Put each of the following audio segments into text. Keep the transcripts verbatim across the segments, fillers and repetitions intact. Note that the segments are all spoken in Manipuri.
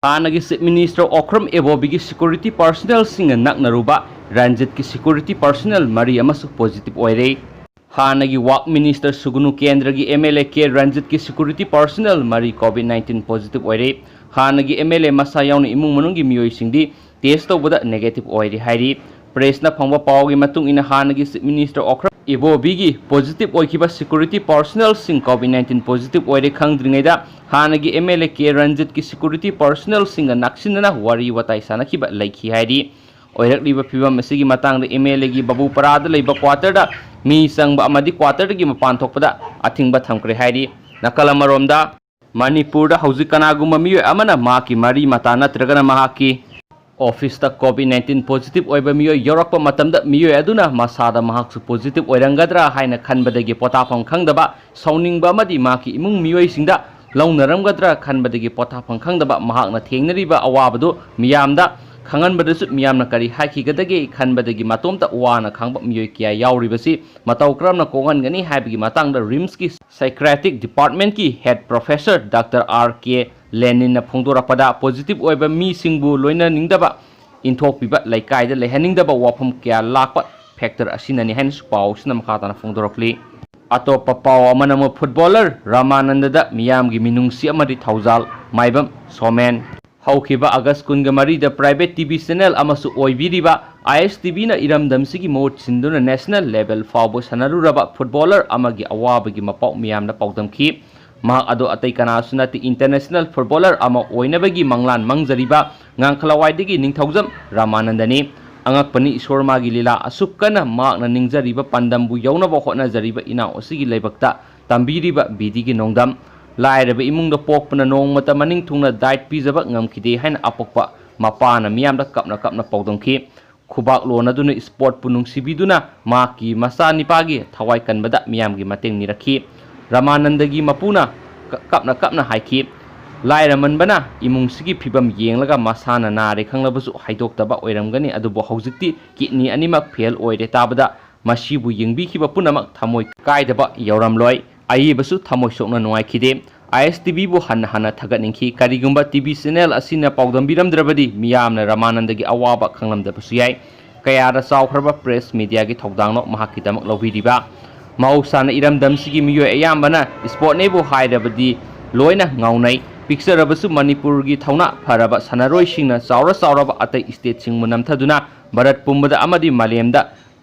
ꯍꯥꯟꯅꯒꯤ Chief Minister ꯑꯣꯈ꯭ꯔꯝ ꯑꯦꯕꯣꯕꯤꯒꯤ security personnelꯁꯤꯡꯒ ꯅꯛꯅꯔꯨꯕ ꯔꯟꯖꯤꯠꯀꯤ security personnel ꯃꯔꯤ ꯑꯃꯁꯨ positive ꯑꯣꯏꯔꯦ꯫ ꯍꯥꯟꯅꯒꯤ ꯋꯥꯛ ꯃꯤꯅꯤꯁꯇꯔ ꯁꯨꯒꯨꯅꯨ ꯀꯦꯟꯗ꯭ꯔꯒꯤ MLA ꯀꯦ ꯔꯟꯖꯤꯠꯀꯤ security personnel ꯃꯔꯤ COVID nineteen positive ꯑꯣꯏꯔꯦ꯫ ꯍꯥꯟꯅꯒꯤ MLA ꯃꯁꯥ ꯌꯥꯎꯅ ꯏꯃꯨꯡ ꯃꯅꯨꯡꯒꯤ ꯃꯤꯑꯣꯏꯁꯤꯡꯗꯤ test ꯇꯧꯕꯗ negative ꯑꯣꯏꯔꯦ ꯍꯥꯏꯔꯤ꯫ Pressꯅ ꯐꯪꯕ ꯄꯥꯎꯒꯤ ꯃꯇꯨꯡ ꯏꯟꯅ ꯍꯥꯟꯅꯒꯤ Chief Minister ꯑꯣꯈ꯭ꯔꯝ ꯏꯕꯣꯕꯤꯒꯤ positive ꯑꯣꯏꯈꯤꯕ security personnelꯁꯤꯡ COVID nineteen positive ꯑꯣꯏꯔꯦ ꯈꯪꯗ꯭ꯔꯤꯉꯩꯗ ꯍꯥꯟꯅꯒꯤ MLA ꯀꯦ ꯔꯟꯖꯤꯠꯀꯤ security personnelꯁꯤꯡꯒ ꯅꯛꯁꯤꯟꯅꯅ ꯋꯥꯔꯤ ꯋꯥꯇꯥꯏ ꯁꯥꯟꯅꯈꯤꯕ ꯂꯩꯈꯤ ꯍꯥꯏꯔꯤ꯫ ꯑꯣꯏꯔꯛꯂꯤꯕ ꯐꯤꯕꯝ ꯑꯁꯤꯒꯤ ꯃꯇꯥꯡꯗ MLAꯒꯤ ꯕꯕꯨꯄꯔꯥꯗ ꯂꯩꯕ quarterꯗ ꯃꯤ ꯆꯪꯕ ꯑꯃꯗꯤ quarterꯗꯒꯤ ꯃꯄꯥꯟ ꯊꯣꯛꯄꯗ ꯑꯊꯤꯡꯕ ꯊꯝꯈ꯭ꯔꯦ ꯍꯥꯏꯔꯤ꯫ ꯅꯥꯀꯜ ꯑꯃꯔꯣꯝꯗ, ꯃꯅꯤꯄꯨꯔꯗ ꯍꯧꯖꯤꯛ ꯀꯅꯥꯒꯨꯝꯕ ꯃꯤꯑꯣꯏ ꯑꯃꯅ ꯃꯍꯥꯛꯀꯤ ꯃꯔꯤ ꯃꯇꯥ ꯅꯠꯇ꯭ꯔꯒꯅ ꯃꯍꯥꯛꯀꯤ officeꯇ COVID nineteen positive ꯑꯣꯏꯕ ꯃꯤꯑꯣꯏ ꯌꯧꯔꯛꯄ ꯃꯇꯝꯗ ꯃꯤꯑꯣꯏ ꯑꯗꯨꯅ ꯃꯁꯥꯗ ꯃꯍꯥꯛꯁꯨ positive ꯑꯣꯏꯔꯝꯒꯗ꯭ꯔꯥ ꯍꯥꯏꯅ ꯈꯟꯕꯗꯒꯤ ꯄꯣꯊꯥꯐꯝ ꯈꯪꯗꯕ, ꯁꯥꯎꯅꯤꯡꯕ ꯑꯃꯗꯤ ꯃꯍꯥꯛꯀꯤ ꯏꯃꯨꯡ ꯃꯤꯑꯣꯏꯁꯤꯡꯗ ꯂꯧꯅꯔꯝꯒꯗ꯭ꯔꯥ ꯈꯟꯕꯗꯒꯤ ꯄꯣꯊꯥꯐꯝ ꯈꯪꯗꯕ ꯃꯍꯥꯛꯅ ꯊꯦꯡꯅꯔꯤꯕ ꯑꯋꯥꯕꯗꯨ ꯃꯤꯌꯥꯝꯗ ꯈꯪꯍꯟꯕꯗꯁꯨ ꯃꯤꯌꯥꯝꯅ ꯀꯔꯤ ꯍꯥꯏꯈꯤꯒꯗꯒꯦ ꯈꯟꯕꯗꯒꯤ ꯃꯇꯣꯝꯇ ꯋꯥꯅ ꯈꯥꯡꯕ ꯃꯤꯑꯣꯏ ꯀꯌꯥ ꯌꯥꯎꯔꯤꯕꯁꯤ ꯃꯇꯧ ꯀꯔꯝꯅ ꯀꯣꯛꯍꯟꯒꯅꯤ ꯍꯥꯏꯕꯒꯤ ꯃꯇꯥꯡꯗ RIMSꯀꯤ psychiatric departmentꯀꯤ head professor Doctor R K ꯂꯦꯅꯤꯟꯅ ꯐꯣꯡꯗꯣꯔꯛꯄꯗ, positive ꯑꯣꯏꯕ ꯃꯤꯁꯤꯡꯕꯨ ꯂꯣꯏꯅꯅꯤꯡꯗꯕ, ꯏꯟꯊꯣꯛꯄꯤꯕ, ꯂꯩꯀꯥꯏꯗ ꯂꯩꯍꯟꯅꯤꯡꯗꯕ ꯋꯥꯐꯝ ꯀꯌꯥ ꯂꯥꯛꯄ factor ꯑꯁꯤꯅꯅꯤ ꯍꯥꯏꯅꯁꯨ ꯄꯥꯎ ꯑꯁꯤꯅ ꯃꯈꯥ ꯇꯥꯅ ꯐꯣꯡꯗꯣꯔꯛꯂꯤ꯫ ꯑꯇꯣꯞꯄ ꯄꯥꯎ ꯑꯃꯅ ꯑꯃꯨꯛ footballer ꯔꯥꯃꯥꯅꯟꯗꯗ ꯃꯤꯌꯥꯝꯒꯤ ꯃꯤꯅꯨꯡꯁꯤ ꯑꯃꯗꯤ ꯊꯧꯖꯥꯜ꯫ ꯃꯥꯏꯕꯝ ꯁꯣꯃꯦꯟ꯫ ꯍꯧꯈꯤꯕ August ꯀꯨꯟꯒ ꯃꯔꯤꯗ private TV channel ꯑꯃꯁꯨ ꯑꯣꯏꯕꯤꯔꯤꯕ ISTVꯅ ꯏꯔꯝꯗꯝꯁꯤꯒꯤ ꯃꯍꯨꯠ ꯁꯤꯟꯗꯨꯅ national level ꯐꯥꯎꯕ ꯁꯥꯟꯅꯔꯨꯔꯕ footballer ꯑꯃꯒꯤ ꯑꯋꯥꯕꯒꯤ ꯃꯄꯥꯎ ꯃꯤꯌꯥꯝꯗ ꯄꯥꯎꯗꯝꯈꯤ꯫ ꯃꯍꯥꯛ ꯑꯗꯨ ꯑꯇꯩ ꯀꯅꯥꯁꯨ ꯅꯠꯇꯦ, international footballer ꯑꯃ ꯑꯣꯏꯅꯕꯒꯤ ꯃꯪꯂꯥꯟ ꯃꯪꯖꯔꯤꯕ ꯉꯥꯡꯈꯂꯋꯥꯏꯗꯒꯤ ꯅꯤꯡꯊꯧꯖꯝ ꯔꯥꯃꯥꯅꯟꯗꯅꯤ꯫ ꯑꯉꯛꯄꯅꯤ, ꯏꯁꯣꯔ ꯃꯥꯒꯤ ꯂꯤꯂꯥ ꯑꯁꯨꯛ ꯀꯟꯅ ꯃꯍꯥꯛꯅ ꯅꯤꯡꯖꯔꯤꯕ ꯄꯥꯟꯗꯝꯕꯨ ꯌꯧꯅꯕ ꯍꯣꯠꯅꯖꯔꯤꯕ ꯏꯅꯥꯎ ꯑꯁꯤꯒꯤ ꯂꯥꯏꯕꯛꯇ ꯇꯝꯕꯤꯔꯤꯕ ꯕꯤꯙꯤꯒꯤ ꯅꯣꯡꯗꯝ꯫ ꯂꯥꯏꯔꯕ ꯏꯃꯨꯡꯗ ꯄꯣꯛꯄꯅ ꯅꯣꯡꯃꯇ ꯃꯅꯤꯡ ꯊꯨꯡꯅ diet ꯄꯤꯖꯕ ꯉꯝꯈꯤꯗꯦ ꯍꯥꯏꯅ ꯑꯄꯣꯛꯄ ꯃꯄꯥꯅ ꯃꯤꯌꯥꯝꯗ ꯀꯞꯅ ꯀꯞꯅ ꯄꯥꯎꯗꯝꯈꯤ꯫ ꯈꯨꯕꯥꯛ ꯂꯣꯟꯅꯗꯨꯅ sportꯄꯨ ꯅꯨꯡꯁꯤꯕꯤꯗꯨꯅ ꯃꯍꯥꯛꯀꯤ ꯃꯆꯥꯅꯤꯄꯥꯒꯤ ꯊꯋꯥꯏ ꯀꯟꯕꯗ ꯃꯤꯌꯥꯝꯒꯤ ꯃꯇꯦꯡ ꯅꯤꯔꯛꯈꯤ꯫ ꯔꯥꯃꯥꯅꯟꯗꯒꯤ ꯃꯄꯨꯅ ꯀ-, ꯀꯞꯅ ꯀꯞꯅ ꯍꯥꯏꯈꯤ, "ꯂꯥꯏꯔꯃꯟꯕꯅ ꯏꯃꯨꯡꯁꯤꯒꯤ ꯐꯤꯕꯝ ꯌꯦꯡꯂꯒ ꯃꯁꯥꯅ ꯅꯥꯔꯦ ꯈꯪꯂꯕꯁꯨ ꯍꯥꯏꯗꯣꯛꯇꯕ ꯑꯣꯏꯔꯝꯒꯅꯤ, ꯑꯗꯨꯕꯨ ꯍꯧꯖꯤꯛꯇꯤ kidney ꯑꯅꯤꯃꯛ fail ꯑꯣꯏꯔꯦ ꯇꯥꯕꯗ ꯃꯁꯤꯕꯨ ꯌꯦꯡꯕꯤꯈꯤꯕ ꯄꯨꯝꯅꯃꯛ ꯊꯃꯣꯏ ꯀꯥꯏꯗꯕ ꯌꯥꯎꯔꯝꯂꯣꯏ꯫ ꯑꯏꯕꯁꯨ ꯊꯃꯣꯏ ꯁꯣꯛꯅ ꯅꯨꯡꯉꯥꯏꯈꯤꯗꯦ꯫ ꯑꯥꯏ ꯑꯦꯁ ꯇꯤ ꯚꯤꯕꯨ ꯍꯟꯅ ꯍꯟꯅ ꯊꯥꯒꯠꯅꯤꯡꯈꯤ꯫ ꯀꯔꯤꯒꯨꯝꯕ ꯇꯤ ꯚꯤ ꯆꯦꯅꯦꯜ ꯑꯁꯤꯅ ꯄꯥꯎꯗꯝꯕꯤꯔꯝꯗ꯭ꯔꯕꯗꯤ ꯃꯤꯌꯥꯝꯅ ꯔꯃꯥꯅꯟꯗꯒꯤ ꯑꯋꯥꯕ ꯈꯪꯂꯝꯗꯕꯁꯨ ꯌꯥꯏ꯫ ꯀꯌꯥꯗ ꯆꯥꯎꯈ꯭ꯔꯕ ꯄ꯭ꯔꯦꯁ ꯃꯤꯗꯤꯌꯥꯒꯤ ꯊꯧꯗꯥꯡꯅꯣ ꯃꯍꯥꯛꯀꯤꯗꯃꯛ ꯂꯧꯕꯤꯔꯤꯕ? ꯃꯍꯧꯁꯥꯅ ꯏꯔꯝꯗꯝꯁꯤꯒꯤ ꯃꯤꯑꯣꯏ ꯑꯌꯥꯝꯕꯅ ꯏꯁꯄꯣꯔꯠꯅꯦꯕꯨ ꯍꯥꯏꯔꯕꯗꯤ ꯂꯣꯏꯅ ꯉꯥꯎꯅꯩ꯫ ꯄꯤꯛꯆꯔꯕꯁꯨ ꯃꯅꯤꯄꯨꯔꯒꯤ ꯊꯧꯅꯥ ꯐꯔꯕ ꯁꯥꯟꯅꯔꯣꯏꯁꯤꯡꯅ ꯆꯥꯎꯔ ꯆꯥꯎꯔꯕ ꯑꯇꯩ ꯏꯁꯇꯦꯠꯁꯤꯡꯕꯨ ꯅꯝꯊꯗꯨꯅ ꯚꯥꯔꯠ ꯄꯨꯝꯕꯗ ꯑꯃꯗꯤ ꯃꯥꯂꯦꯝꯗ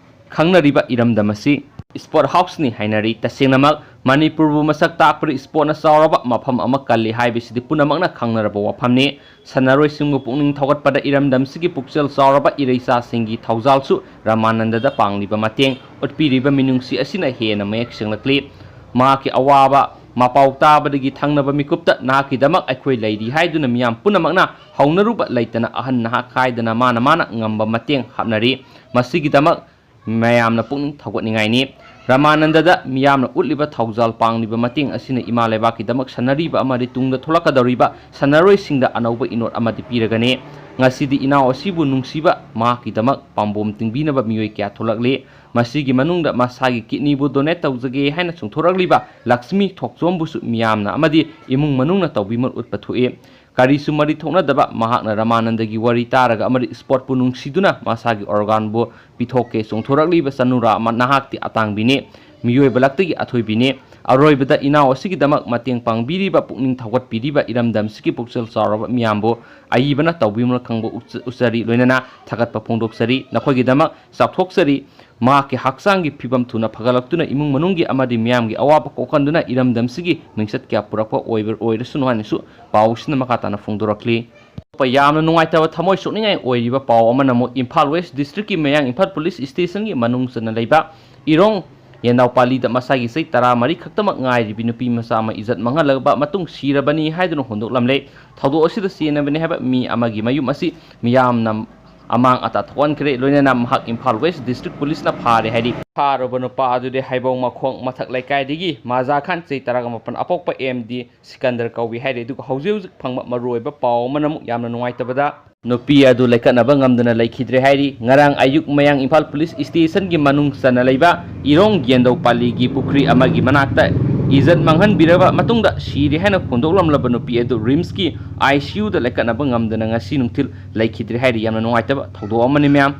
ꯈꯪꯅꯔꯤꯕ ꯏꯔꯝꯗꯝ ꯑꯁꯤ ꯏꯁꯄꯣꯔꯠ ꯍꯥꯎꯁꯅꯤ ꯍꯥꯏꯅꯔꯤ꯫ ꯇꯁꯦꯡꯅꯃꯛ ꯃꯅꯤꯄꯨꯔꯕꯨ ꯃꯁꯛ ꯇꯥꯛꯄꯗ ꯏꯁꯄꯣꯔꯠꯅ ꯆꯥꯎꯔꯕ ꯃꯐꯝ ꯑꯃ ꯀꯜꯂꯤ ꯍꯥꯏꯕꯁꯤꯗꯤ ꯄꯨꯝꯅꯃꯛꯅ ꯈꯪꯅꯔꯕ ꯋꯥꯐꯝꯅꯤ꯫ ꯁꯥꯟꯅꯔꯣꯏꯁꯤꯡꯕꯨ ꯄꯨꯛꯅꯤꯡ ꯊꯧꯒꯠꯄꯗ ꯏꯔꯝꯗꯝꯁꯤꯒꯤ ꯄꯨꯛꯆꯦꯜ ꯆꯥꯎꯔꯕ ꯏꯔꯩꯆꯥꯁꯤꯡꯒꯤ ꯊꯧꯖꯥꯜꯁꯨ ꯔꯃꯥꯅꯟꯗꯗ ꯄꯥꯡꯂꯤꯕ ꯃꯇꯦꯡ, ꯎꯠꯄꯤꯔꯤꯕ ꯃꯤꯅꯨꯡꯁꯤ ꯑꯁꯤꯅ ꯍꯦꯟꯅ ꯃꯌꯦꯛ ꯁꯦꯡꯂꯛꯂꯤ꯫ ꯃꯍꯥꯛꯀꯤ ꯑꯋꯥꯕ ꯃꯄꯥꯎ ꯇꯥꯕꯗꯒꯤ ꯊꯪꯅꯕ ꯃꯤꯀꯨꯞꯇ ꯅꯍꯥꯛꯀꯤꯗꯃꯛ ꯑꯩꯈꯣꯏ ꯂꯩꯔꯤ ꯍꯥꯏꯗꯨꯅ ꯃꯤꯌꯥꯝ ꯄꯨꯝꯅꯃꯛꯅ ꯍꯧꯅꯔꯨꯕ ꯂꯩꯇꯅ ꯑꯍꯟ ꯅꯍꯥ ꯈꯥꯏꯗꯅ ꯃꯥꯅ ꯃꯥꯅ ꯉꯝꯕ ꯃꯇꯦꯡ ꯍꯥꯞꯅꯔꯤ꯫ ꯃꯁꯤꯒꯤꯗꯃꯛ ꯃꯌꯥꯝꯅ ꯄꯨꯛꯅꯤꯡ ꯊꯧꯒꯠꯅꯤꯡꯉꯥꯏꯅꯤ꯫ ꯔꯃꯥꯅꯟꯗꯗ ꯃꯤꯌꯥꯝꯅ ꯎꯠꯂꯤꯕ ꯊꯧꯖꯥꯜ ꯄꯥꯡꯂꯤꯕ ꯃꯇꯦꯡ ꯑꯁꯤꯅ ꯏꯃꯥ ꯂꯩꯕꯥꯛꯀꯤꯗꯃꯛ ꯁꯥꯟꯅꯔꯤꯕ ꯑꯃꯗꯤ ꯇꯨꯡꯗ ꯊꯣꯛꯂꯛꯀꯗꯧꯔꯤꯕ ꯁꯥꯟꯅꯔꯣꯏꯁꯤꯡꯗ ꯑꯅꯧꯕ ꯏꯅꯣꯠ ꯑꯃꯗꯤ ꯄꯤꯔꯒꯅꯤ꯫ ꯉꯁꯤꯗꯤ ꯏꯅꯥꯎ ꯑꯁꯤꯕꯨ ꯅꯨꯡꯁꯤꯕ, ꯃꯍꯥꯛꯀꯤꯗꯃꯛ ꯄꯥꯝꯕꯣꯝ ꯇꯤꯡꯕꯤꯅꯕ ꯃꯤꯑꯣꯏ ꯀꯌꯥ ꯊꯣꯛꯂꯛꯂꯤ꯫ ꯃꯁꯤꯒꯤ ꯃꯅꯨꯡꯗ ꯃꯁꯥꯒꯤ ꯀꯤꯠꯅꯤꯕꯨ ꯗꯣꯅꯦꯠ ꯇꯧꯖꯒꯦ ꯍꯥꯏꯅ ꯆꯣꯡꯊꯣꯔꯛꯂꯤꯕ ꯂꯛꯁꯃꯤ ꯊꯣꯛꯆꯣꯝꯕꯨꯁꯨ ꯃꯤꯌꯥꯝꯅ ꯑꯃꯗꯤ ꯏꯃꯨꯡ ꯃꯅꯨꯡꯅ ꯇꯧꯕꯤꯃꯜ ꯎꯠꯄ ꯊꯣꯛꯏ꯫ ꯀꯔꯤꯁꯨ ꯃꯔꯤ ꯊꯣꯛꯅꯗꯕ ꯃꯍꯥꯛꯅ ꯔꯃꯥꯅꯟꯗꯒꯤ ꯋꯥꯔꯤ ꯇꯥꯔꯒ ꯑꯃꯗꯤ ꯏꯁꯄꯣꯔꯠꯄꯨ ꯅꯨꯡꯁꯤꯗꯨꯅ ꯃꯁꯥꯒꯤ ꯑꯣꯔꯒꯥꯟꯕꯨ ꯄꯤꯊꯣꯛꯀꯦ ꯆꯣꯡꯊꯣꯔꯛꯂꯤꯕ ꯆꯅꯨꯔꯥ ꯑꯃ ꯅꯍꯥꯛꯇꯤ ꯑꯇꯥꯡꯕꯤꯅꯤ, ꯃꯤꯑꯣꯏꯕ ꯂꯛꯇꯒꯤ ꯑꯊꯣꯏꯕꯤꯅꯤ꯫ ꯑꯔꯣꯏꯕꯗ ꯏꯅꯥꯎ ꯑꯁꯤꯒꯤꯗꯃꯛ ꯃꯇꯦꯡ ꯄꯥꯡꯕꯤꯔꯤꯕ, ꯄꯨꯛꯅꯤꯡ ꯊꯧꯒꯠꯄꯤꯔꯤꯕ ꯏꯔꯝꯗꯝꯁꯤꯒꯤ ꯄꯨꯛꯆꯦꯜ ꯆꯥꯎꯔꯕ ꯃꯤꯌꯥꯝꯕꯨ ꯑꯏꯕꯅ ꯇꯧꯕꯤꯃꯜ ꯈꯪꯕ ꯎꯠꯆ-, ꯎꯠꯆꯔꯤ, ꯂꯣꯏꯅꯅ ꯊꯥꯒꯠꯄ ꯐꯣꯡꯗꯣꯛꯆꯔꯤ꯫ ꯅꯈꯣꯏꯒꯤꯗꯃꯛ ꯆꯥꯎꯊꯣꯛꯆꯔꯤ꯫ ꯃꯍꯥꯛꯀꯤ ꯍꯛꯆꯥꯡꯒꯤ ꯐꯤꯕꯝ ꯊꯨꯅ ꯐꯒꯠꯂꯛꯇꯨꯅ ꯏꯃꯨꯡ ꯃꯅꯨꯡꯒꯤ ꯑꯃꯗꯤ ꯃꯤꯌꯥꯝꯒꯤ ꯑꯋꯥꯕ ꯀꯣꯛꯍꯟꯗꯨꯅ ꯏꯔꯝꯗꯝꯁꯤꯒꯤ ꯃꯤꯡꯆꯠ ꯀꯌꯥ ꯄꯨꯔꯛꯄ ꯑꯣꯏꯕ-, ꯑꯣꯏꯔꯁꯅꯨ ꯍꯥꯏꯅꯁꯨ ꯄꯥꯎꯁꯤꯅ ꯃꯈꯥ ꯇꯥꯅ ꯐꯣꯡꯗꯣꯔꯛꯂꯤ꯫ ꯑꯇꯣꯞꯄ ꯌꯥꯝꯅ ꯅꯨꯡꯉꯥꯏꯇꯕ ꯊꯃꯣꯏ ꯁꯣꯛꯅꯤꯡꯉꯥꯏ ꯑꯣꯏꯔꯤꯕ ꯄꯥꯎ ꯑꯃꯅ ꯑꯃꯨꯛ ꯏꯝꯐꯥꯜ ꯋꯦꯁ ꯗꯤꯁꯇ꯭ꯔꯤꯛꯀꯤ ꯃꯌꯥꯡ ꯏꯝꯐꯥꯜ ꯄꯨꯂꯤꯁ ꯁ꯭ꯇꯦꯁꯟꯒꯤ ꯃꯅꯨꯡ ꯆꯟꯅ ꯂꯩꯕ ꯏꯔꯣꯡ ꯌꯦꯟꯗꯥꯎꯄꯥꯂꯤꯗ ꯃꯁꯥꯒꯤ ꯆꯍꯤ ꯇꯔꯥꯃꯔꯤ ꯈꯛꯇꯃꯛ ꯉꯥꯏꯔꯤꯕꯤ ꯅꯨꯄꯤ ꯃꯆꯥ ꯑꯃ ꯏꯖꯠ ꯃꯥꯡꯍꯜꯂꯕ ꯃꯇꯨꯡ ꯁꯤꯔꯕꯅꯤ ꯍꯥꯏꯗꯨꯅ ꯍꯣꯟꯗꯣꯛꯂꯝꯂꯦ꯫ ꯊꯧꯗꯣꯛ ꯑꯁꯤꯗ ꯆꯦꯟꯅꯕꯅꯤ ꯍꯥꯏꯕ ꯃꯤ ꯑꯃꯒꯤ ꯃꯌꯨꯝ ꯑꯁꯤ ꯃꯤꯌꯥꯝꯅ ꯑꯃꯥꯡ ꯑꯇꯥ ꯊꯣꯛꯍꯟꯈ꯭ꯔꯦ, ꯂꯣꯏꯅꯅ ꯃꯍꯥꯛ ꯏꯝꯐꯥꯜ ꯋꯦꯁ ꯗꯤꯁꯇ꯭ꯔꯤꯛ ꯄꯨꯂꯤꯁꯅ ꯐꯥꯔꯦ ꯍꯥꯏꯔꯤ꯫ ꯐꯥꯔꯨꯕ ꯅꯨꯄꯥ ꯑꯗꯨꯗꯤ ꯍꯩꯕꯧ ꯃꯈꯣꯡ ꯃꯊꯛ ꯂꯩꯀꯥꯏꯗꯒꯤ ꯃꯥꯖꯥ ꯈꯥꯟ, ꯆꯍꯤ ꯇꯔꯥꯒ ꯃꯥꯄꯟ, ꯑꯄꯣꯛꯄ ꯑꯦꯝ ꯗꯤ ꯁꯤꯀꯟꯗꯔ ꯀꯧꯏ ꯍꯥꯏꯔꯤ꯫ ꯑꯗꯨꯒ ꯍꯧꯖꯤꯛ ꯍꯧꯖꯤꯛ ꯐꯪꯕ ꯃꯔꯨꯑꯣꯏꯕ ꯄꯥꯎ ꯑꯃꯅ ꯑꯃꯨꯛ ꯌꯥꯝꯅ ꯅꯨꯡꯉꯥꯏꯇꯕꯗ, ꯅꯨꯄꯤ ꯑꯗꯨ ꯂꯩꯀꯠꯅꯕ ꯉꯝꯗꯅ ꯂꯩꯈꯤꯗ꯭ꯔꯦ ꯍꯥꯏꯔꯤ꯫ ꯉꯔꯥꯡ ꯑꯌꯨꯛ ꯃꯌꯥꯡ ꯏꯝꯐꯥꯜ ꯄꯨꯂꯤꯁ ꯁ꯭ꯇꯦꯁꯟꯒꯤ ꯃꯅꯨꯡ ꯆꯟꯅ ꯂꯩꯕ ꯏꯔꯣꯡ ꯌꯦꯟꯗꯧ ꯄꯥꯂꯤꯒꯤ ꯄꯨꯈ꯭ꯔꯤ ꯑꯃꯒꯤ ꯃꯅꯥꯛꯇ ꯏꯖꯠ ꯃꯥꯡꯍꯟꯕꯤꯔꯕ ꯃꯇꯨꯡꯗ ꯁꯤꯔꯦ ꯍꯥꯏꯅ ꯐꯣꯡꯗꯣꯛꯂꯝꯂꯕ ꯅꯨꯄꯤ ꯑꯗꯨ ꯔꯤꯝꯁꯀꯤ ꯑꯥꯏ ꯁꯤ ꯌꯨꯗ ꯂꯩꯈꯠꯅꯕ ꯉꯝꯗꯅ ꯉꯁꯤ ꯅꯨꯡꯊꯤꯜ ꯂꯩꯈꯤꯗ꯭ꯔꯦ ꯍꯥꯏꯔꯤ꯫ ꯌꯥꯝꯅ ꯅꯨꯡꯉꯥꯏꯇꯕ ꯊꯧꯗꯣꯛ ꯑꯃꯅꯤ ꯃꯌꯥꯝ꯫